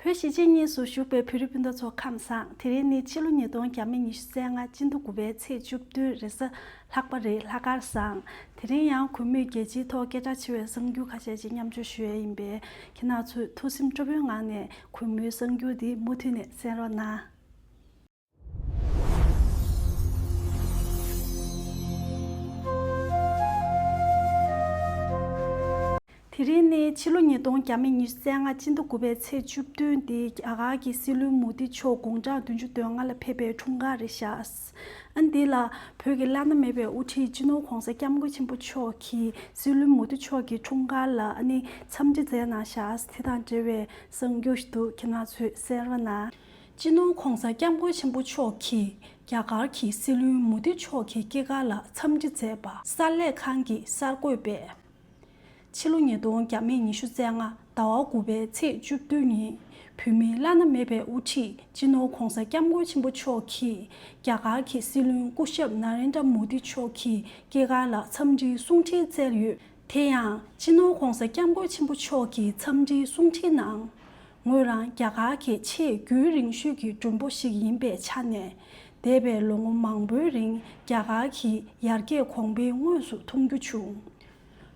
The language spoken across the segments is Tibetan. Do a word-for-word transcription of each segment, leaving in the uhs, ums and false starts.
བོད་གཞིས་བྱེས་གཉིས་སུ་བཞུགས་པའི་བོད་རིགས་སྤུན་ཟླ་ཚོ་ཁམས་བཟང་། དེ་རིང་ནི་ཕྱི་ལོ་ཉིས་སྟོང་ཉེར་གཉིས་ཕྱི་ཟླ་བཅུ་དགུ་པའི་ཚེས་བཅུ་བདུན་རེས་གཟའ་ལྷག་པ་རེད། ལྷག་དཀར་བཟང་། དེ་རིང་ཡང་གུས་མོས་རྒྱལ་སྤྱིའི་ཐོག་སྐད་གྲགས་ཆེ་བའི་གསར་འགྱུར་ཁ་ཤས་ཤིག་མཉམ་སྤྱོད་ཞུ་ཡས་ཡིན་པས། ཁྱེད་རང་ཚོས་ཐུགས་སེམས་སྤྲོ་པོའི་ངང་ནས་གུས་མོའི་གསར་འགྱུར་འདི་མུ་མཐུད་ནས་གསན་རོགས་གནང་། དེ་རིང་ནི་ཕྱི་ལོ་ཉིས་སྟོང་ཉེར་གཉིས་ཕྱི་ཟླ་བཅུ་དགུ་པའི་ཚེས་བཅུ་བདུན་འདི་རྒྱ་གར་གྱི་སྲིད་བློན་མོ་དི་མཆོག་དགུང་གྲངས་བདུན་ཅུ་དོན་ལྔ་ལ་ཕེབས་པའི་འཁྲུངས་སྐར་རེད་ཤག་ཨ་འདི་ལ་བོད་ཀྱི་བླ་ན་མེད་པའི་དབུ་ཁྲིད་སྤྱི་ནོར་༧གོང་ས་༧སྐྱབས་མགོན་ཆེན་པོ་མཆོག་གིས་སྲིད་བློན་མོ་དི་མཆོག་གི་འཁྲུངས་སྐར་ལ་ཨ་ནི་འཚམས་འདྲི་མཛད་གནང་ཤག་དེ་དང་འབྲེལ་བའི་གསར་འགྱུར་ཞིག་འདུག་ཁྱེད་རང་ཚོས་གསན་རོགས་གནང་། སྤྱི་ནོར་༧གོང་ས་༧སྐྱབས་མགོན་ཆེན་པོ་མཆོག་གིས་རྒྱ་གར་གྱི་སྲིད་བློན་མོ་དི་མཆོག་གི་སྐྱེས་སྐར་ལ་འཚམས་འདྲི་མཛད་པ་གསར་ལས་ཁང་གིས་གསར་འགོད་པས། ཕྱི་ལོ་ཉིས་སྟོང་ཉི་ཤུ་རྩ་ལྔ་ཟླ་བ་དགུ་པའི་ཚེས་བཅུ་བདུན་ཉིན་བོད་མིའི་བླ་ན་མེད་པའི་དབུ་ཁྲིད་སྤྱི་ནོར་༧གོང་ས་༧སྐྱབས་མགོན་ཆེན་པོ་མཆོག་གིས་རྒྱ་གར་གྱི་སྲིད་བློན་སྐུ་ཞབས་ན་རེན་དྲ་མོ་དི་མཆོག་གི་སྐྱེས་སྐར་ལ་འཚམས་འདྲིའི་གསུང་འཕྲིན་བསྩལ་ཡོད། དེ་ཡང་སྤྱི་ནོར་༧གོང་ས་༧སྐྱབས་མགོན་ཆེན་པོ་མཆོག་གི་འཚམས་འདྲིའི་གསུང་འཕྲིན་ནང་། ངོས་རང་རྒྱ་གར་གྱི་ཆེས་རྒྱུན་རིང་ཤོས་ཀྱི་མགྲོན་པོ་ཞིག་ཡིན་པའི་ཆ་ནས། འདས་པའི་ལོ་ངོ་མང་པོའི་རིང་རྒྱ་གར་གྱི་ཡར་རྒྱས་གོང་འཕེལ་དངོས་སུ་མཐོང་རྒྱུ་བྱུང་།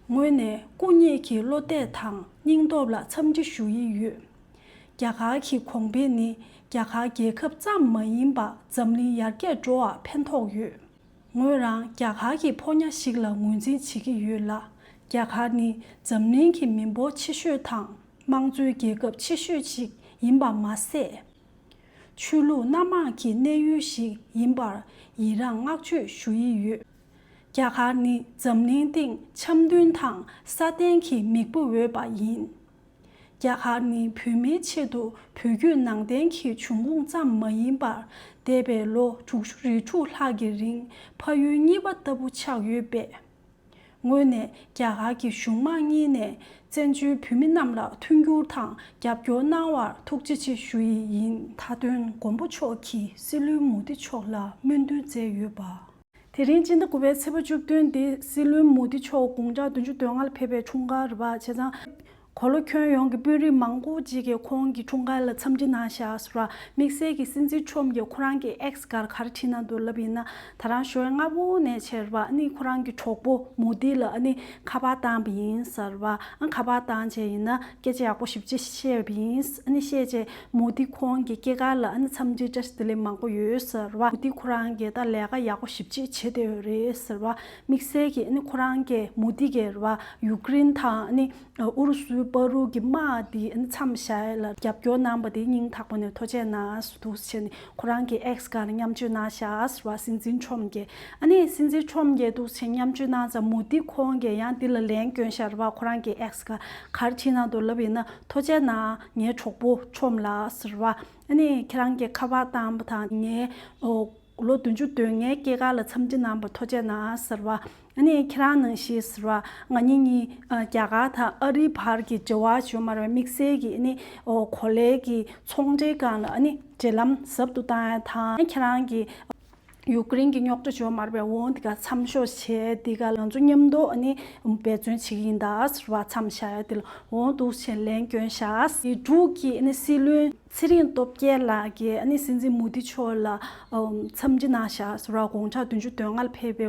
ངོས་ནས་སྐུ་ཉིད་ཀྱི་བློ་གཏད་དང་སྙིང་སྟོབས་ལ་འཚམས་འདྲི་ཞུ་ཡི་ཡོད། རྒྱ་གར་གྱི་གོང་འཕེལ་ནི་རྒྱ་གར་རྒྱལ་ཁབ་ཙམ་མ་ཡིན་པར་འཛམ་གླིང་ཡར་རྒྱས་འགྲོ་བར་ཕན་ཐོགས་ཡོད། ངོས་རང་རྒྱ་གར་གྱི་ཕོ་ཉ་ཞིག་ལ་ངོས་འཛིན་བྱེད་ཀྱི་ཡོད་ལ། རྒྱ་གར་ནི་འཛམ་གླིང་གི་མི་འབོར་ཆེ་ཤོས་དང་དམངས་གཙོའི་རྒྱལ་ཁབ་ཆེ་ཤོས་ཤིག་ཡིན་པ་མ་ཟད། ཆོས་ལུགས་སྣ་མང་གི་གནས་ཡུལ་ཞིག་ཡིན་པར་ཡི་རངས་བསྔགས་བརྗོད་ཞུ་ཡི་ཡོད། རྒྱ་གར་ནི་འཛམ་གླིང་སྟེང་འཆམ་མཐུན་དང་སྲ་བརྟན་གྱི་མིག་དཔེ་འོས་པ་ཡིན། རྒྱ་གར་ནི་བོད་མིའི་ཆེད་དུ་བོད་བརྒྱུད་ནང་བསྟན་གྱི་འབྱུང་ཁུངས་ཙམ་མ་ཡིན་པར། འདས་པའི་ལོ་དྲུག་ཅུ་རེ་དྲུག་ལྷག་གི་རིང་ཕ་ཡུལ་གཉིས་པ་ལྟ་བུ་ཆགས་ཡོད་པས། ངོས་ནས་རྒྱ་གར་གྱི་གཞུང་མང་གཉིས་ནས་བཙན་བྱོལ་བོད་མི་རྣམས་ལ་མཐུན་འགྱུར་དང་རྒྱབ་སྐྱོར་གནང་བར་ཐུགས་རྗེ་ཆེ་ཞུ་ཡི་ཡིན། མཐའ་དོན་མགོན་པོ་མཆོག་གིས་སྲིད་བློན་མོ་དི་མཆོག་ལ་སྨོན་འདུན་བསྩལ་ཡོད་པ། དེ་རིང་སྤྱི་ཟླ་དགུ་པའི་ཚེས་པ་བཅུ་བདུན་འདི་སྲིད་བློན་མོ་དི་མཆོག་དགུང་གྲངས་བདུན་ཅུ་དོན་ལྔ་ལ་ཕེབས་པའི་འཁྲུངས་སྐར་རེད་པ། བྱས་ཙང་། གོ་ལ་ཁྱོན་ཡོངས་ཀྱི་དཔོན་རིགས་མང་པོ་ཅིག་གིས་ཁོང་གི་འཁྲུངས་སྐར་ལ་འཚམས་འདྲི་གནང་བཞག་ཟེར་བ། དམིགས་བསལ་གྱི་སྲིད་འཛིན་ཁྲོམ་གྱིས་ཁོ་རང་གི་ཨེགས་སྒང་ག་རེ་བྲིས་གནང་འདུག་ལབ་ཡིན་ན། ད་རང་ཞོགས་སྔ་པོ་ནས་བྱས་རེད་པ། ཨ་ནི་ཁོ་རང་གི་གྲོགས་པོ་མོ་དི་ལ་ཨ་ནི་ཁ་པར་བཏང་པ་ཡིན་ཟེར་བ། ཨ་ཁ་པར་བཏང་བྱས་ཡིན་ན་སྐད་ཆ་ཡག་པོ་ཞེ་པོ་ཅིག་བཤད་པ་ཡིན། ཨ་ནི་བཤད་བྱས་མོ་དི་ཁོང་གི་སྐྱེས་སྐར་ལ་ཨ་ནི་འཚམས་འདྲི་བཀྲ་ཤིས་བདེ་ལེགས་མང་པོ་ཡོད་ཟེར་བ། མོ་དི་ཁོ་རང་གིས་ད་ལས་ཀ་ཡག་པོ་ཞེ་པོ་ཅིག་བྱེད་བསྡད་ཡོད་རེད་ཟེར་བ། དམིགས་བསལ་གྱི་ཨ་ནི་ཁོ་རང་གི་མོ་དི་གིས་རེད་པ། ཡུཀ་རེན་དང་ཨ་ནི། ཨུ་རུ་སུའི་བར་དུ་གི་དམག་འདི་མཚམས་བཞག་ཡ་ལ་རྒྱབ་སྐྱོར་གནང་པ་དེ་སྙིང་ཐག་པ་ནས་ཐུགས་རྗེ་ཆེ་གནང་འདུག་ཟེར་ནས་ཁོ་རང་གི་ཨེགས་སྒང་ལ་མཉམ་སྤྱོད་གནང་བཞག་ཟེར་བ། སྲིད་འཛིན་ཁྲོམ་གྱིས། ཨ་ནི་སྲིད་འཛིན་ཁྲོམ་གྱིས་འདུག་ཟེར་མཉམ་སྤྱོད་གནང་ཙང་མོ་དི་ཁོང་གིས་ཡང་འདི་ལ་ལན་བསྐྱོན་བཞག་རེད་པ། ཁོ་རང་གི་ཨེགས་སྒང་ག་རེ་བྲིས་གནང་འདུག་ལབ་ཡིན་ན། ཐུགས་རྗེ་ཆེ་གནང་། ངའི་གྲོགས་པོ་ཁྲོམ་ལགས་ཟེར་བ། ཨ་ནི་ཁྱེད་རང་གིས་ཁ་པར་བཏང་པ་དང་ངའི་ཨོ། ལོ་བདུན་ཅུ་དོན་ལྔའི་སྐྱེས་སྐར་ལ་འཚམས་འདྲི་གནང་བར་ཐུགས་རྗེ་གནང་ཟེར་བ། ཨ་ནི་ཁྱེད་རང་ནང་བཞིན་ཟེར་བ། ང་གཉིས་གཉིས་ཨ་རྒྱ་གར་དང་ཨ་རིའི་བར་གྱི་འབྲེལ་བ་ཞུ་མ་རེད། དམིགས་བསལ་གྱི་ཨ་ནི་ཨོ་གོ་ལའི་གི་ཚོང་འབྲེལ་སྒང་ལ་ཨ་ནི་འབྲེལ་ལམ་ཟབ་ཏུ་བཏང་ཡ་དང་། ཁྱེད་རང་གི་ཡུཀ་རེན་གྱི་རྙོག་དྲ་ཞུ་མ་རེད་པས། འོང་འདི་ག་མཚམས་འཇོག་བྱས་འདི་ག་ང་ཚོ་མཉམ་དུ་ཨ་ནི་འབད་བརྩོན་བྱེད་ཀྱི་ཡིན་ད་ཟེར་བ། མཚམས་བཞག་ཡ་དེ་ལ་འོང་འདུག་ཟེར་ལན་བསྐྱོན་བཞག་འདི་འབྲུག་གི་ཨ་ནི་སྲིད་བློན། ཚེ་རིང་སྟོབས་རྒྱལ་ལགས་ཀྱིས་ཨ་ནི་སྲིད་འཛིན་མོ་དི་མཆོག་ལ་ཨམ་འཚམས་འདྲི་གནང་བཞག་ཟེར་བ། དགུང་གྲངས་བདུན་ཅུ་དོན་ལྔ་ལ་ཕེབས་པའི་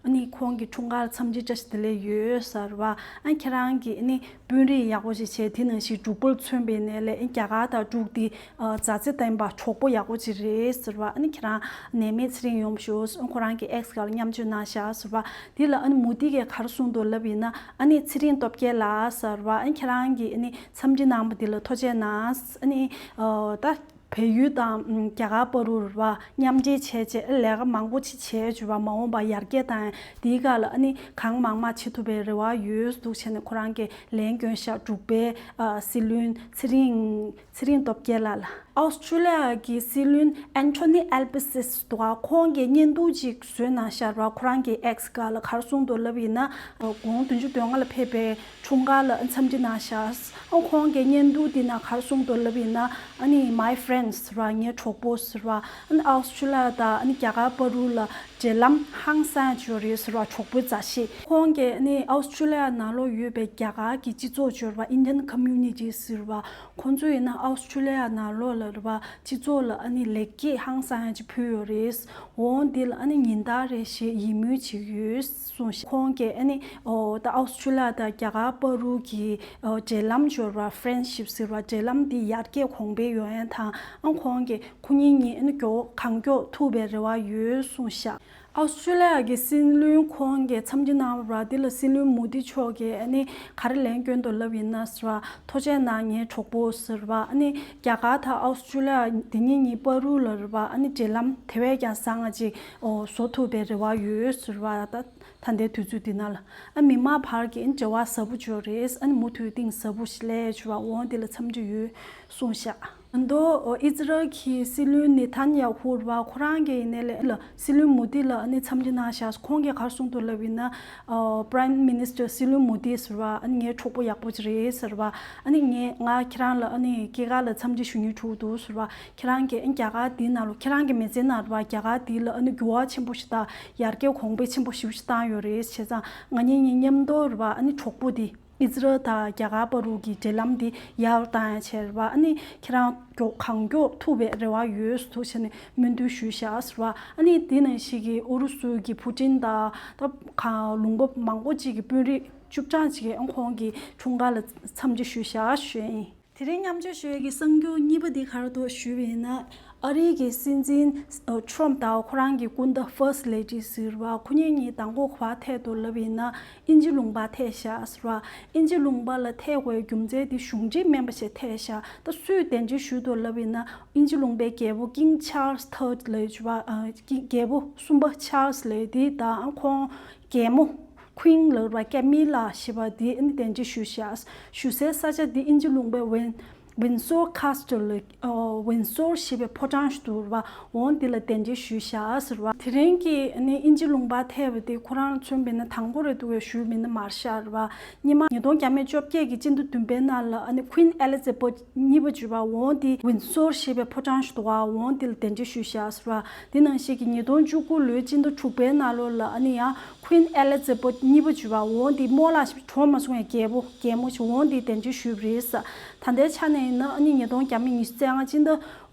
ཨ་ནི་ཁོང་གི་འཁྲུངས་སྐར་འཚམས་འདྲི་བཀྲ་ཤིས་བདེ་ལེགས་ཡོད་ཟེར་བ། ཨ་ཁྱེད་རང་གིས་ཨ་ནི་དཔོན་རིགས་ཡག་པོ་ཞིག་བྱས། དེ་ནང་བཞིན་འབྲུག་པར་མཚོན་པའི་ནས་ལས་ཨ་རྒྱ་གར་དང་འབྲུག་འདི་ཨ་མཛའ་བརྩེ་ལྡན་པ་གྲོགས་པོ་ཡག་པོ་ཅིག་རེད་ཟེར་བ། ཨ་ནི་ཁྱེད་རང་ནད་མེད་ཚེ་རིང་ཡོང་བ་ཤོག་ཨ་ཁོ་རང་གི་ཨེགས་སྒང་ལ་མཉམ་སྤྱོད་གནང་བཞག་ཟེར་བ། འདི་ལ་ཨ་ནི་མོ་དི་གིས་ག་རེ་གསུངས་འདུག་ལབ་ཡིན་ན། ཨ་ནི་ཚེ་རིང་སྟོབས་རྒྱལ་ལགས་ཟེར་བ། ཨ་ནི་ཁྱེད་རང་གིས་ཨ་ནི་འཚམས་འདྲི་གནང་བ་འདི་ལ་ཐུགས་རྗེ་གནང་། ཨ་ནི་ཨ་ད་བལ་ཡུལ་དང་རྒྱ་གར་བར་དུ་རེད་པ། མཉམ་འབྲེལ་བྱས་བྱས་ལས་ཀ་མང་པོ་ཅིག་བྱས་བྱས་པ། མ་འོངས་པ་ཡར་རྒྱས་དང་དེའི་སྒང་ལ་ཨ་ནི་གང་མང་མང་བྱེད་ཐུབ་པའི་རེ་བ་ཡོད་འདུག་བྱས་ནས་ཁོ་རང་གིས་ལན་བསྐྱོན་བཞག་འབྲུག་པའི་ཨ་སྲིད་བློན་ཚེ་རིང་ཚེ་རིང་སྟོབས་རྒྱལ་ལགས་ལ། ཨོ་སི་ཀྲི་ལི་ཡ་གི་སྲིད་བློན་ཨན་ཐོ་ནི་ཨལ་བི་སི་སི་འདུག་ག་ཁོང་གིས་བརྙན་ཐུང་ཅིག་བཟོས་གནང་བཞག་རེད་པ། ཁོ་རང་གི་ཨེགས་སྒང་ལ་ག་རེ་གསུངས་འདུག་ལབ་ཡིན་ན། དགུང་བདུན་ཅུ་དོན་ལྔ་ལ་ཕེབས་པའི་འཁྲུངས་སྐར་ལ་འཚམས་འདྲི་གནང་བཞག་ཨ་ཁོང་གི་བརྙན་ཐུང་འདི་ནང་ག་རེ་གསུངས་འདུག་ལབ་ཡིན་ན། ཨ་ནི་my friends ཟེར་བ། ངའི་གྲོགས་པོ་ཟེར་བ། ཨ་ནི་ཨོ་སི་ཀྲི་ལི་ཡ་དང་ཨ་ནི་རྒྱ་གར་བར་དུ་ལ་ འབྲེལ་ལམ་ཧང་སང་ཡང་ཅིག་ཡོད་རེད་ཟེར་བ། གྲོགས་པོའི་མཛའ་བཤེས། ཁོང་གིས་ནི་ཨའུ་སི་ཀྲི་ལི་ཡ་ནང་ལོགས་ཡོད་པའི་རྒྱ་གར་གྱི་སྤྱི་ཚོགས་ཅིག་ཡོད་རེད་བ། Indian community ཟེར་བ། ཁོང་ཚོ་ཡིན་ན་ཨའུ་སི་ཀྲི་ལི་ཡ་ནང་ལོགས་ལ་རེད་བ། སྤྱི་ཚོགས་ལ་ཨ་ནི་ལེགས་སྐྱེས་ཧང་སང་ཡང་ཅིག་ཕུལ་ཡོད་རེད། འོ་འདི་ལ་ཨ་ནི་ཉིན་ལྟར་རེ་བཞིན་ཡིད་སྨོན་བྱེད་ཀྱི་ཡོད་གསུངས་ཤག་ཁོང་གིས་ཨ་ནི་ཨོ་ད་ཨའུ་སི་ཀྲི་ལི་ཡ་དང་རྒྱ་གར་བར་དུ་གི་ཨོ་འབྲེལ་ལམ་ཅིག་ཡོད་རེད་བ། friendship ཟེར་བ། འབྲེལ་ལམ་འདི་ཡར་རྒྱས་གོང་འཕེལ་ཡོང་ཡ་དང་། ཨ་ཁོང་གིས་ཁོ་གཉིས་གཉིས་ཨ་ནི་མགྱོགས་གང་མགྱོགས་ཐུག་པའི་རེ་བ་ཡོད་གསུངས་ཤག་ཨའུ་སི་ཀྲི་ལི་ཡ་གི་སྲིད་བློན་ཁོང་གིས་འཚམས་འདྲི་གནང་བ་ར། འདི་ལ་སྲིད་བློན་མོ་དི་མཆོག་གིས་ཨ་ནི་ག་རེ་ལན་བསྐྱོན་འདུག་ལབ་ཡིན་ན་ཟེར་བ། ཐུགས་རྗེ་གནང་ངའི་གྲོགས་པོ་ཟེར་བ། ཨ་ནི་རྒྱ་གར་དང་ཨའུ་སི་ཀྲི་ལི་ཡ་འདི་གཉིས་གཉིས་བར་དུ་ལ་རེད་བ། ཨ་ནི་འབྲེལ་ལམ་དེ་བས་ཀྱང་བཟང་ང་ཅིག་ཨོ་བཟོ་ཐུབ་པའི་རེ་བ་ཡོད་ཟེར་བ། ད་ད་ལྟའི་དུས་ཚོད་འདི་ན་ལ་ཨ་མི་མང་བར་གྱི་ཨ་ནི་འབྲེལ་བ་ཟབ་པོ་ཅིག་ཡོད་རེད། ཨ་ནི་མུ་མཐུད་གཏིང་ཟབ་པོ་ཞིག་སླེབས་ཡ་ཅིག་ཡོད་རེད་བ། འོ་འདི་ལ་འཚམས་འདྲི་ཡོད་གསུངས་ཤག་ཨ་མདོ་ཨི་ཛི་རལ་གྱི་སྲིད་བློན་ནེ་ཐན་ཡ་ཧུ་རེད་བ། ཁོ་རང་གིས་ཡིན་ནའི་ལ་ལ་སྲིད་བློན་མོ་དི་ལ་ཨ་ནི་འཚམས་འདྲི་གནང་ཤག་ཁོང་གིས་ག་རེ་གསུངས་འདུག་ལབ་ཡིན་ན། ཨ་Prime Minister སྲིད་བློན་མོ་དི་ཟེར་བ། ཨ་ནི་ངའི་གྲོགས་པོ་ཡག་པོ་ཅིག་རེད་ཟེར་བ། ཨ་ནི་ངས་ང་ཁྱེད་རང་ལ་ཨ་ནི་སྐྱེས་སྐར་ལ་འཚམས་འདྲི་ཞུ་སྙིང་བྲོ་འདུག་ཟེར་བ། ཁྱེད་རང་གིས་ཨ་ནི་རྒྱ་གར་འདིའི་ནང་ལ་ཁྱེད་རང་གི་མི་ཚེའི་ནང་རེད་བ། རྒྱ་གར་འདི་ལ་ཨ་ནི་འགྱུར་བ་ཆེན་པོ་ཞིག་དང་ཡར་རྒྱས་གོང་འཕེལ་ཆེན་པོ་ཞེ་པོ་ཅིག་བཏང་ཡོད་རེད། བྱས་ཙང་ང་གཉིས་གཉིས་མཉམ་དུ་རེད་བ། ཨ་ནི་གྲོགས་པོ་འདི། ཨི་ཛི་རལ་དང་རྒྱ་གར་བར་དུ་གི་འབྲེལ་ལམ་འདི་ཡར་བཏང་ཡ་བྱས་རེད་བ། ཨ་ནི་ཁྱེད་རང་མགྱོགས་གང་མགྱོགས་ཐུག་པའི་རེ་བ་ཡོད་ཟེར་བྱས་ནས་སྨོན་འདུན་ཞུས་ཤག་ཟེར་བ། ཨ་ནི་དེ་ནང་བཞིན་གྱི་ཨུ་རུ་སུ་གི་ཕུ་ཏིན་དང་ད་ག་ལུང་པ་མང་པོ་ཅིག་གི་དཔོན་རིགས་བཅུ་གྲངས་ཅིག་གིས་ཨ་ཁོང་གི་འཁྲུངས་སྐར་ལ་འཚམས་འདྲི་ཞུས་ཤག་ཞུས་ཡིན། དེ་རིང་མཉམ་སྤྱོད་ཞུ་ཡས་ཀྱི་གསར་འགྱུར་གཉིས་པ་འདི་ག་རེ་འདུག་ཞུས་པ་ཡིན་ན། ཨ་རིའི་གི་སྲིད་འཛིན་ཨ་ཁྲོམ་དང་ཁོ་རང་གི་སྐུ་ཟླ་First Lady ཟེར་བ། ཁོ་གཉིས་གཉིས་མདང་དགོང་ག་པར་ཐད་དུ་ལབ་ཡིན་ན་དབྱིན་ཇི་ལུང་པར་ཐད་ཤག་ཟེར་བ། དབྱིན་ཇི་ལུང་པ་ལ་ཐད་དགོས་རྒྱུ་མཚན་དེ་གཞུང་འབྲེལ་མིན་པ་ཞིག་ཐད་ཤག་ད་སུས་གདན་འདྲེན་ཞུས་འདུག་ལབ་ཡིན་ན་དབྱིན་ཇི་ལུང་པའི་རྒྱལ་པོ་King Charles Third ལབ་ཡོད་པ། ཨ་ཀིང་རྒྱལ་པོ་གསུམ་པ་Charles ལབ་དེ་དང་ཁོང་རྒྱལ་མོ་Queen ལབ་པ་Camilla ཞེས་པ་དེ་ཨ་ནི་གདན་འདྲེན་ཞུས་ཤག་ཞུ་སའི་ས་ཆ་དེ་དབྱིན་ཇི་ལུང་པའི་Win- Windsor Castle ལ། ཨོ་Windsor ཞེས་པའི་ཕོ་བྲང་ཞིག་འདུག་རེད་བ། འོང་འདི་ལ་གདན་འདྲེན་ཞུས་ཤག་ཟེར་བ། དེ་རིང་གི་ཨ་ནི་དབྱིན་ཇི་ལུང་པར་ཐད་པ་དེ་ཁོ་རང་མཚོན་པ་ཡིན་ན་དང་པོ་རེད་འདུག་པས། ཞུས་པ་ཡིན་ན་མ་རེད་ཤག་རེད་བ། སྔོན་མ་ཉིས་སྟོང་བརྒྱ་མེད་བཅོ་བརྒྱད་ཀྱི་སྤྱི་ཟླ་བདུན་པའི་ནང་ལ་ཨ་ནི་Queen Elizabeth གཉིས་པ་ཅིག་ཡོད་པ། འོང་འདི་Windsor ཞེས་པའི་ཕོ་བྲང་ཞིག་འདུག་པ། འོང་འདི་ལ་གདན་འདྲེན་ཞུས་ཤག་ཟེར་བ། དེ་ནང་བཞིན་གྱི་ཉིས་སྟོང་བཅུ་དགུ་ལོའི་སྤྱི་ཟླ་དྲུག་པའི་ནང་ལོགས་ལ་ཨ་ནི་ཡང་Queen Elizabeth གཉིས་པ་ཅིག་ཡོད་པ། འོང་འདི་རྨོ་ལགས་ཤིག་གྲོངས་མ་སོང་བའི་རྒྱལ་པོ་རྒྱལ་མོ་ཞིག་འོང་འདི་གདན་འདྲེན་ཞུས་པ་རེད་ཟེར། ད་ལྟའི་ཆ་ནས་ཡིན་ན་ཨ་ནི་ཉིས་སྟོང་བརྒྱ་མེད་ཉི་ཤུ་རྩ་ལྔ་སྤྱི་ཟླ་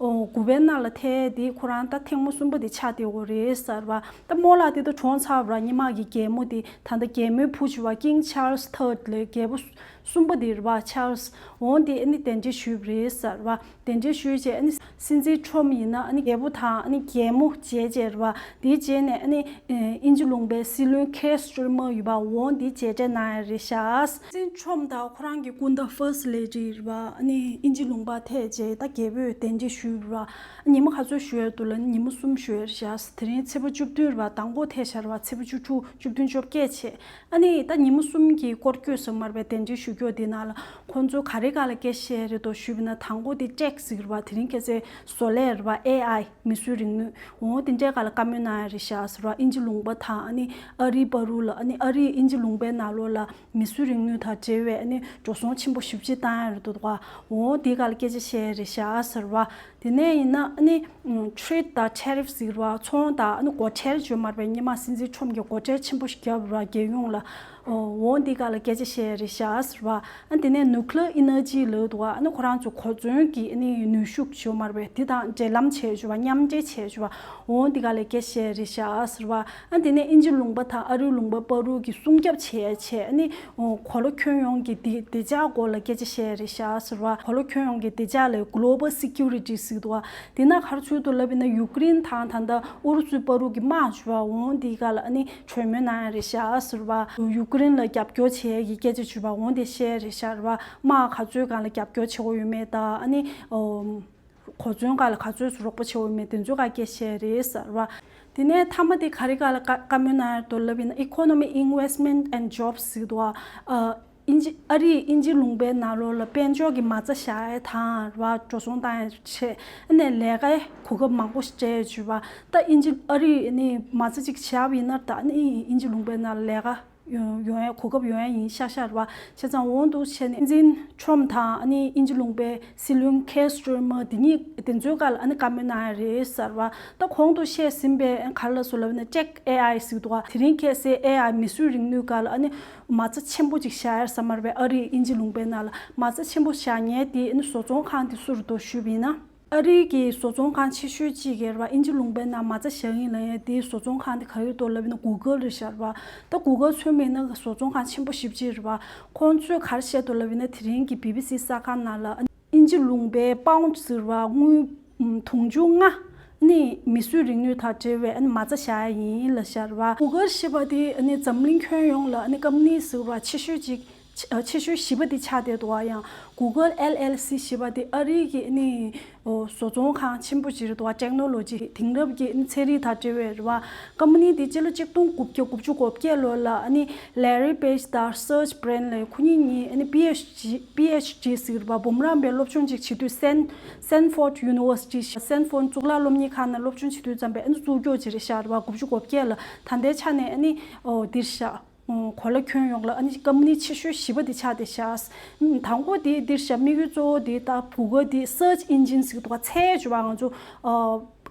དགུ་པའི་ནང་ལ་ཐད་དེ་ཁོ་རང་ད་ཐེངས་མ་གསུམ་པ་དེ་ཆགས་བསྡད་ཡོད་རེད་ཟེར་བ། ད་རྨོ་ལགས་དེ་ད་གྲོངས་ཚར་བ་ར། སྔོན་མ་གི་རྒྱལ་མོ་དེ་ད་ལྟ་རྒྱལ་མོའི་བུ་ཞིག་ཡོད་པ། King Charles Third ལབ་རྒྱལ་པོ་གསུམ་པ་དེ་རེད་བ། Charles འོང་དེ་ཨ་ནི་གདན་འདྲེན་ཞུས་པ་རེད་ཟེར་བ། གདན་འདྲེན་ཞུས་རྗེས་ཨ་ནི་སྲིད་འཛིན་ཁྲོམ་ཡིན་ན་ཨ་ནི་རྒྱལ་པོ་དང་ཨ་ནི་རྒྱལ་མོ་མཇལ་རྗེས་རེད་བ། དེའི་རྗེས་ནས་ཨ་ནི་ཨེ་དབྱིན་ཇི་ལུང་པའི་སྲིད་བློན་Keir Starmer ཡོད་པ། འོང་འདི་མཇལ་འཕྲད་གནང་ཡ་རེད་ཤག་སྲིད་འཛིན་ཁྲོམ་དང་ཁོ་རང་གི་སྐུ་ཟླ་First Lady རེད་བ། ཨ་ནི་དབྱིན་ཇི་ལུང་པར་ཐད་རྗེས་ད་རྒྱལ་པོས་གདན་འདྲེན་ཞུས་རེད་བ། ཉི་མ་ག་ཚོད་ཞུ་ཡ་འདུག་ལབ་ན་ཉི་མ་གསུམ་ཞུ་ཡ་རེད་ཤག་དེ་རིང་ཚེས་པ་བཅུ་བདུན་རེད་བ། མདང་དགོང་ཐད་ཤག་རེད་བ། ཚེས་པ་བཅུ་དྲུག་བཅུ་བདུན་བཅོ་བརྒྱད་བྱས། ཨ་ནི་ད་ཉི་མ་གསུམ་གྱི་སྐོར་སྐྱོད་ཟེར་མར་པའི་གདན་འདྲེན་ཞུ་སྐྱོད་དེ་ནང་ལ་ཁོང་ཚོ་ག་རེ་སྒང་ལ་སྐད་ཆ་བཤད་རེད་འདུག་ཞུས་པ་ན། དང་པོ་དེ་tech ཟེར་བ། དེ་རིང་ཁ་སང་བཟོ་ལས་རེད་བ། ཨེ་ཨའི་མིས་བཟོས་རིག་ནུས། འོ་དེ་འདྲའི་སྒང་ལ་བཀའ་མོལ་གནང་ཡ་རེད་ཤག་ཟེར་བ། དབྱིན་ཇི་ལུང་པ་དང་ཨ་ནི་ཨ་རིའི་བར་དུ་ལ། ཨ་ནི་ཨ་རིས་དབྱིན་ཇི་ལུང་པའི་ནང་ལོགས་ལ་མིས་བཟོས་རིག་ནུས་དང་འབྲེལ་བའི་ཨ་ནི་འགྲོ་སོང་ཆེན་པོ་ཞེ་པོ་ཅིག་བཏང་ཡ་རེད་འདུག་ག་འོ་དེའི་སྒང་ལ་སྐད་ཆ་བཤད་ཡ་རེད་ཤག་ཟེར་བ། དེ་ནས་ཡིན་ན་ཨ་ནི་trade དང་tariff ཟེར་བ། ཚོང་དང་ཨ་ནི་སྒོ་ཁྲལ་བརྗོད་མར་པའི་སྔོན་མ་སྲིད་འཛིན་ཁྲོམ་གྱིས་སྒོ་ཁྲལ་ཆེན་པོ་ཞིག་བརྒྱབ་ར་རྒྱལ་ཡོངས་ལ། འོ་འདི་སྒང་ལ་སྐད་ཆ་བཤད་རེད་ཤག་ཟེར་བ། ཨ་དེ་ནས་nuclear energy ལབ་འདུག་ག་ཨ་ནི་ཁོ་རང་ཚོ་གོ་མཚོན་གྱི་ཨ་ནི་ནུས་ཤུགས་བརྗོད་མར་པའི་དེ་དང་འབྲེལ་ལམ་བྱས་བརྗོད་པ། མཉམ་འབྲེལ་བྱས་བརྗོད་པ། འོ་འདི་སྒང་ལ་སྐད་ཆ་བཤད་རེད་ཤག་ཟེར་བ། ཨ་དེ་ནས་དབྱིན་ཇི་ལུང་པ་དང་ཨ་རི་ལུང་པ་བར་དུ་གི་སྲུང་སྐྱོབ་བྱས་བྱས། ཨ་ནི་གོ་ལ་ཁྱོན་ཡོངས་ཀྱི་བདེ་བདེ་འཇགས་སྐོར་ལ་སྐད་ཆ་བཤད་རེད་ཤག་ཟེར་བ། གོ་ལ་ཁྱོན་ཡོངས་ཀྱི་བདེ་འཇགས་ལ་global security ཟེར་འདུག་ག་དེ་ན་ག་རེ་ཚུད་འདུག་ལབ་ཡིན་ན་ཡུ་ཀེ་རེན་དང་ད་ལྟ་ཨུ་རུ་སུའི་བར་དུ་གི་དམག་བྱུང་བ། འོང་འདི་སྒང་ལ་ཨ་ནི་གྲོས་མོལ་གནང་ཡ་རེད་ཤག་ཟེར་བ། ཡུ་ཀེ་རེན་ལ་རྒྱབ་སྐྱོར་བྱེད་ཡ་གི་སྐད་ཆ་བྱུང་བ། འོང་འདི་བཤད་ཡ་རེད་ཤག་ཟེར་བ། དམག་ག་ཚོད་སྒང་ལ་རྒྱབ་སྐྱོར་བྱེད་དགོས་ཡོད་མེད་དང་། ཨ་ནི་ཨོ་གོ་མཚོན་སྒང་ལ་ག་ཚོད་རོགས་པ་བྱེད་དགོས་ཡོད་མེད་དེ་ཚོའི་སྒང་སྐད་ཆ་བཤད་ཡ་རེད་ཟེར་བ། དེ་ནས་མཐའ་མ་དེ་ག་རེ་སྒང་ལ་བཀའ་བཀའ་མོལ་གནང་ཡ་འདུག་ལབ་ཡིན་ན་economy investment and jobs ཟེར་འདུག་ག་ཨ་དབྱིན་ཇི་ཨ་རིས་དབྱིན་ཇི་ལུང་པའི་ནང་ལོགས་ལ་དཔལ་འབྱོར་གྱི་མ་རྩ་བཞག་ཡ་དང་རེད་བ། འགྲོ་སོང་བཏང་ཡ་བྱས། ཨ་ནི་ལས་ཀའི་གོ་སྐབས་མང་པོ་ཞིག་སྤྲད་བྱས་པ། ད་དབྱིན་ཇི་ཨ་རིས་ནི་མ་རྩ་གཅིག་བཞག་པ་ཡིན་ན་ད་ནི་དབྱིན་ཇི་ལུང་པའི་ནང་ལ་ལས་ཀ་ ཡོང་ཡོང་ཡ་གོ་སྐབས་ཡོང་ཡ་ཡིན་ཤག་ཤག་རེད་བ། བྱས་ཙང་འོང་འདུག་བྱས་ནས་སྲིད་འཛིན་ཁྲོམ་དང་ཨ་ནི་དབྱིན་ཇི་ལུང་པའི་སྲིད་བློན་ཁེར་སི་ཊར་མར་དེ་གཉིས་དེ་ཚོའི་སྐབས་ལ་ཨ་ནི་བཀའ་མོལ་གནང་ཡ་རེད་ཟེར་བ། ད་གོང་དུ་བཤད་ཟིན་པའི་ག་རེ་ལབ་སོང་ལབ་ན་ཅེཊ་ཨེ་ཨའི་ཟེར་འདུག་བ། དེ་རིང་ཁ་སང་ཨེ་ཨའི་མིས་བཟོས་རིག་ནུས་སྐབས་ལ་ཨ་ནི་མ་རྩ་ཆེན་པོ་ཅིག་བཞག་ཡ་ས་མ་རེད་པས། ཨ་རིའི་དབྱིན་ཇི་ལུང་པའི་ནང་ལ་མ་རྩ་ཆེན་པོ་བཞག་མཁན་དེ་ཨ་ནི་བཟོ་ཚོང་ཁང་དེ་སུ་རེད་འདུག་ཞུས་པ་ཡིན་ན། ཨ་རིའི་གི་བཟོ་ཚོང་ཁང་ཆེ་ཤོས་གཅིག་ཡོད་རེད་བ། དབྱིན་ཇི་ལུང་པའི་ནང་མ་རྩ་བཞག་གི་ཡིན་ལབ་ཡ་དེའི་བཟོ་ཚོང་ཁང་དེ་ག་རེ་འདུག་ལབ་ན་གུ་གལ་རེད་ཤག་རེད་བ། ད་གུ་གལ་མཚོན་པ་ཡིན་ན་བཟོ་ཚོང་ཁང་ཆེན་པོ་ཞེ་པོ་ཅིག་རེད་བ། ཁོང་ཚོས་ག་རེ་བཤད་འདུག་ལབ་ཡིན་ན་དེ་རིང་གི་བི་བི་སི་གསར་ཁང་ནང་ལ་དབྱིན་ཇི་ལུང་པའི་པའུན་ཌི་ཟེར་བ་དངུལ་དུང་ཕྱུར་ལྔ་ནི་མིས་བཟོས་རིག་ནུས་དང་འབྲེལ་བའི་ཨ་ནི་མ་རྩ་བཞག་ཡ་ཡིན་ལབ་ཤག་རེད་བ། གུ་གལ་ཞེས་པ་དེ་ཨ་ནི་འཛམ་གླིང་ཁྱོན་ཡོངས་ལ་ཨ་ནི་ཀམ་ནི་ཟེར་བ་ཆེ་ཤོས་ཅིག་ཆེ་ཨ་ཆེ་ཤོས་བཞི་པ་དེ་ཆགས་བསྡད་འདུག་བ། ཡང་གུ་གལ་ཨེལ་ཨེལ་སི་ཞེས་པ་དེ་ཨ་རིའི་གི་ཨ་ནི་ཨོ་བཟོ་ཚོང་ཁང་ཆེན་པོ་ཅིག་རེད་འདུག་བ། ཊེག་ནོ་ལོ་ཇི་དེང་རབས་ཀྱི་ཨ་ནི་ཚན་རིག་དང་འབྲེལ་བའི་རེད་བ། ཀམ་པ་ནི་དེ་སྤྱི་ལོ་གཅིག་སྟོང་དགུ་བརྒྱ་དགུ་བཅུ་གོ་བརྒྱད་ལོ་ལ་ཨ་ནི་ལེ་རི་པེཇ་དང་སར་ཇི་བྷི་རིན་ལབ་ཁོ་གཉིས་གཉིས་ཨ་ནི་པི་ཨེཆ་ཌི་པི་ཨེཆ་ཌི་ཟེར་བ་འབུམ་རམས་པའི་སློབ་སྦྱོང་ཅིག་བྱེད་དུས་སན་སན་ཕོར་ཌི་ཡུ་ནི་ཝར་སི་ཊི་སན་ཕོར་ཌི་གཙུག་ལག་སློབ་གཉེར་ཁང་ནང་སློབ་སྦྱོང་བྱེད་དུས་ཙམ་པས་ཨ་ནི་བཙུགས་སྐྱོང་བྱེད་རེད་ཤག་རེད་བ། དགུ་བཅུ་གོ་བརྒྱད་ལ། ད་ལྟའི་ཆ་ནས་ཨ་ནི་ཨོ་འདིར་ཤག་གོ་ལ་ཁྱོན་ཡོངས་ལ་ཨ་ནི་ཀམ་པ་ནི་ཆེ་ཤོས་བཞི་པ་དེ་ཆགས་བསྡད་ཤག་དང་པོ་དེ་འདིར་ཤག་དམིགས་ཡུལ་གཙོ་བོ་དེ་ད་གུ་གལ་དེ་སར་ཇི་ཨིན་ཇིན་ཟེར་གི་འདུག་ག། ཚད་ཅིག་ཡོད་པ། ང་ཚོ་ཨ་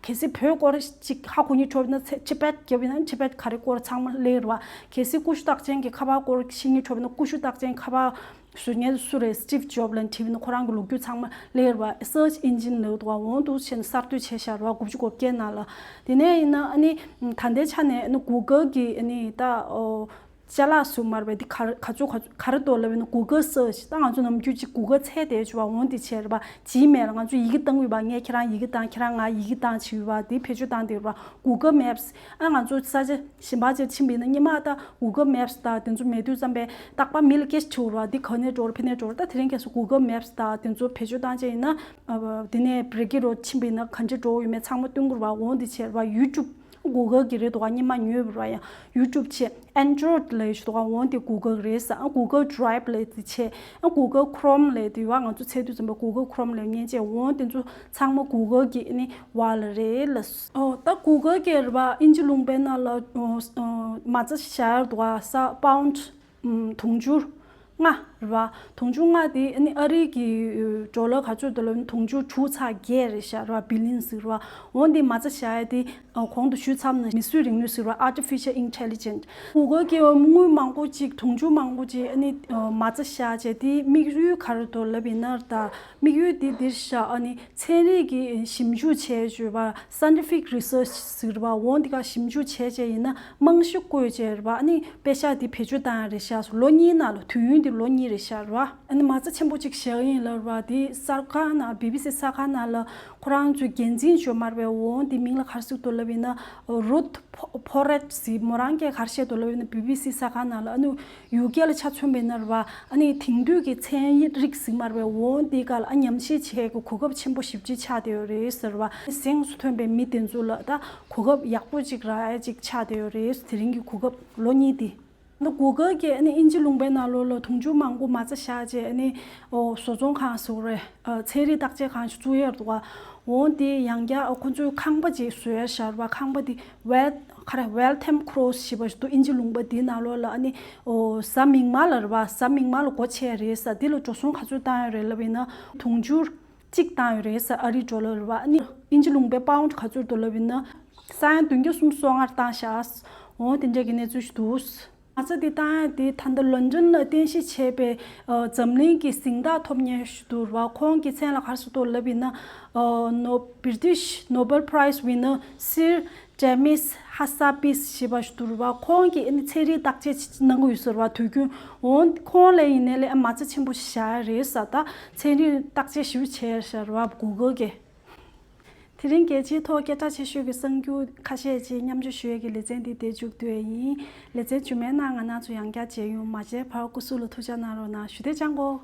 གལ་སྲིད་བོད་སྐོར་ཅིག་ཧ་གོ་སྙིང་བྲོ་བ་ཡིན་ན་ཚད་ཅིག་པད་བརྒྱབ་ཡིན་ན་ཅིག་པད་ག་རེ་སྐོར་ཚང་མ་སླེབས་རེད་བ། གལ་སྲིད་ཀུ་ཤུ་རྟགས་ཅན་གྱི་ཁ་པར་སྐོར་ཤེས་སྙིང་བྲོ་བ་ཡིན་ན་ཀུ་ཤུ་རྟགས་ཅན་ཁ་པར་བཟོ་མཁན་སུ་རེད། སི་ཊིབ་ཇོབ་ལབ་ནས་བྲིས་པ་ཡིན་ན་ཁོ་རང་གི་ལོ་རྒྱུས་ཚང་མ་སླེབས་རེད་བ། སར་ཇི་ཨིན་ཇིན་ལབ་འདུག་ག། འོང་འདུག་བྱས་ནས་གསར་གཏོད་བྱས་ཤག་རེད་བ། དགུ་བཅུ་གོ་བརྒྱད་ནང་ལ། དེ་ནས་ཡིན་ན་ཨ་ནི་ད་ལྟའི་ཆ་ནས་ཨ་ནི་གུ་གལ་གི་ཨ་ནི་ད་ཨོ་ཅ་ལག་ཟེར་མ་རེད་པས། འདི་ག་ག་ཚོད་ག་ཚོད་ག་རེ་འདུག་ལབ་ན་གུ་གལ་སར་ཇི། ད་ང་ཚོ་ནམ་རྒྱུན་ཅིག་གུ་གལ་འཚོལ་བསྡད་ཡོད་པ། འོང་འདི་བྱས་རེད་པ། ཇི་མེལ་ལ་ང་ཚོ་ཡི་གེ་བཏང་གི་ཡོད་པ། ངས་ཁྱེད་རང་ཡི་གེ་བཏང་། ཁྱེད་རང་ང་ཡི་གེ་བཏང་བྱས་ཡོད་པ། འདི་བེད་སྤྱོད་བཏང་བསྡད་ཡོད་པ། གུ་གལ་མེབ་སི། ཨ་ང་ཚོ་ས་ཆ་གཞན་པ་ཅིག་ཕྱིན་པ་ཡིན་ན་སྔོན་མ་ད་གུ་གལ་མེབ་སི་དང་དེ་ཚོ་མེད་དུས་ཙམ་པས་རྟག་པར་མི་ལ་སྐད་ཆ་དྲི་བ་རེད་བ། འདི་ག་ནས་འགྲོ་རེད། ཕ་ནས་འགྲོ་རེད། ད་དེ་རིང་ཁ་སང་གུ་གལ་མེབ་སི་དང་དེ་ཚོ་བེད་སྤྱོད་བཏང་བྱས་ཡིན་ན་ཨ་དེ་ནས་བྲེ་གི་རོ་ཕྱིན་པ་ཡིན་ན་ག་འདྲ་འགྲོ་ཡོད་མེད་ཚང་མ་སྟོན་གྱི་རེད་བ། འོང་འདི་བྱས་རེད་བ། ཡུ་ཊུབ་གུ་གལ་གྱི་རེད་འདུག་ག། སྔོན་མ་ཉོས་པ་རེད་བ། ཡང་ཡུ་ཊུབ་བྱས། ཨན་ཌོ་རོ་ཌི་ལབ་ཡག་ཅིག་འདུག་ག། འོང་དེ་གུ་གལ་རེད་ཟེར། ཨ་གུ་གལ་ཌི་རའེབ་ལབ་དེ་བྱས། ཨ་གུ་གལ་ཁོ་རོམ་ལབ་དེ་ཡོད་པ། ང་ཚོ་འཚོལ་དུས་ཙམ་པ་གུ་གལ་ཁོ་རོམ་ལབ་མཁན་བྱས། འོང་དེ་ཚོ་ཚང་མ་གུ་གལ་གྱི་ཨ་ནི་བར་ལ་རེད་ལབ། ཨོ་ད་གུ་གལ་གྱི་རེད་བ། དབྱིན་ཇི་ལུང་པའི་ནང་ལ་ཨོ་ཨོ་མ་རྩ་བཞག་ཡག་འདུག་ག། ས་པའུན་ཌི་ཨམ་དུང་ཕྱུར་ལྔ་རེད་བ། དུང་ཕྱུར་ལྔ་དེ་ཨ་ནི་ཨ་རིའི་གི་ཌོ་ལར་ག་ཚོད་འདུག་ལབ་ན་དུང་ཕྱུར་དྲུག་ཚེག་བརྒྱད་རེད་ཤག་རེད་བ། བི་ལི་ཡན་ཟེར་བ། འོ་འདི་མ་རྩ་བཞག་ཡག་དེ་ཨ་གོང་དུ་ཞུས་ཚར་ནས་མིས་བཟོས་རིག་ནུས་ཟེར་བ། Artificial Intelligent། གུ་གལ་གྱི་དངུལ་མང་པོ་ཅིག་དུང་ཕྱུར་མང་པོ་ཅིག་ཨ་ནི་ཨ་མ་རྩ་བཞག་བྱས། དེ་དམིགས་ཡུལ་ག་རེ་འདུག་ལབ་ཡིན་ན། ད་དམིགས་ཡུལ་དེ་འདིར་བཞག་ཨ་ནི་ཚན་རིག་གི་ཞིབ་འཇུག་བྱས་བྱས་པ། Scientific Research ཟེར་བ། འོ་འདི་ག་ཞིབ་འཇུག་བྱས་བྱས་ཡིན་ན་རྨང་གཞི་བཀོད་བྱས་རེད་བ། ཨ་ནི་པེ་ཤག་དེ་བེད་སྤྱོད་བཏང་ཡག་རེད་ཤག། ལོ་གཉིས་ནང་ལ། དུས་ཡུན་དེ་ལོ་གཉིས་རེད་ཤག་རེད་བ། ཨ་ནི་མ་རྩ་ཆེན་པོ་ཅིག་བཞག་ཡིན་ལབ་རེད་བ། དེ་གསར་ཁང་ནང་བི་བི་སི་གསར་ཁང་ནང་ལ་ཁོ་རང་ཚོའི་འགན་འཛིན་ཅིག་ཡོད་མ་རེད་པས། འོ་འདི་མིང་ལ་ག་རེ་ཟེར་འདུག་ལབ་ཡིན་ན་རུཐ་ཕོ་ཕོ་རེད་ཟེར། མོ་རང་གིས་ག་རེ་བཤད་འདུག་ལབ་ཡིན་ན་བི་བི་སི་གསར་ཁང་ནང་ལ་ཨ་ནི་ཡུ་ཀེ་ལ་ཆ་མཚོན་པ་ཡིན་ན་རེད་བ། ཨ་ནི་དེང་དུས་ཀྱི་ཚན་རིག་ཟེར་མ་རེད་པས། འོ་འདི་སྒང་ལ་ཨ་ཉམས་ཞིབ་བྱེད་ཡག་གི་གོ་སྐབས་ཆེན་པོ་ཞེ་པོ་ཅིག་ཆགས་བསྡད་ཡོད་རེད་ཟེར་བ། གཟེངས་སུ་ཐོན་པའི་མི་དེ་ཚོ་ལ་ད་གོ་སྐབས་ཡག་པོ་ཅིག་རག་ཡག་ཅིག་ཆགས་བསྡད་ཡོད་རེད། དེ་རིང་གི་གོ་སྐབས་ལོ་གཉིས་དེ། ད་གུ་གལ་གྱིས་ཨ་ནི་དབྱིན་ཇི་ལུང་པའི་ནང་ལོགས་ལ་དུང་ཕྱུར་མང་པོ་མ་རྩ་བཞག་བྱས། ཨ་ནི་ཨོ་བཟོ་ཚོང་ཁང་ཟེར་དགོས་རེད། ཨ་ཚན་རིག་བརྟག་དཔྱད་ཁང་ཞིག་བཙུགས་ཡག་འདུག་ག། འོ་དེ་ཡང་བསྐྱར་ཨ་ཁོ་ཚོས་ཁང་པ་ཅིག་བཟོ་ཡག་བཞག་རེད་པ། ཁང་པ་དེ་ཝེལ་ཁ་རེ་ཝེལ་ཐེམ་ཁྲོ་སི་ཞེས་པ་ཞིག་འདུག་དབྱིན་ཇི་ལུང་པ་དེའི་ནང་ལོགས་ལ་ཨ་ནི་ཨོ་གཟའ་མིག་དམར་ལ་རེད་པ། གཟའ་མིག་དམར་ལ་སྒོ་ཕྱེ་ཡག་རེད་ཟེར། དེ་ལ་འགྲོ་སོང་ག་ཚོད་བཏང་ཡག་རེད་ལབ་ཡིན་ན་དུང་ཕྱུར་གཅིག་བཏང་ཡོད་རེད་ཟེར། ཨ་རིའི་ཌོ་ལར་རེད་པ། ཨ་ནི་དབྱིན་ཇི་ལུང་པའི་པའུན་ཌི་ག་ཚོད་འདུག་ལབ་ཡིན་ན་ས་ཡ་བདུན་བརྒྱ་སུམ་ཅུ་སོ་ལྔ་བཏང་ཤག། འོ་དེ་འདྲ་གི་གནས་ཚུལ་ཞིག་འདུག། མ་རྩ་འདི་བཏང་ཡག་དེ་ད་ལྟ་ལོན་ཌོན་ལ་རྟེན་གཞི་བྱས་པའི་ཨ་འཛམ་གླིང་གི་གཟེངས་རྟགས་ཐོབ་མཁན་ཞིག་འདུག་རེད་པ། ཁོང་གི་མཚན་ལ་ག་རེ་ཟེར་འདུག་ལབ་ཡིན་ན་ཨ་ནོ་British Nobel Prize winner Sir James Hassabis ཞེས་པ་ཞིག་འདུག་རེད་པ། ཁོང་གིས་ཨ་ནི་ཚན་རིག་བརྟག་དཔྱད་གནང་གི་ཡོད་ཟེར་བ། དུས་རྒྱུན་འོ་ཁོང་ལ་ཡིན་ནའི་ལས་ཨ་མ་རྩ་ཆེན་པོ་ཞིག་བཞག་ཡག་རེད་ཟེར། ད་ཚན་རིག་བརྟག་དཔྱད་ཞིབ་བྱས་བཞག་རེད་པ། གུ་གལ་གྱིས། དེ་རིང་རྒྱལ་སྤྱིའི་ཐོག་སྐད་གྲགས་ཆེ་ཤོས་ཀྱི་གསར་འགྱུར་ཁ་ཤས་ཅིག་མཉམ་སྤྱོད་ཞུ་ཡས་ཀྱི་ལེ་ཚན་འདི་དེ་མཇུག་བསྡུ་ཡས་ཡིན། ལེ་ཚན་རྗེས་མའི་ནང་ང་རང་ཚོ་ཡང་བསྐྱར་མཇལ་ཡོང་། མ་མཇལ་བར་སྐུ་གཟུགས་ལ་ཐུགས་ཅག་གནང་རོགས་གནང་། ཞུ་བདེ་ཅང་གོ།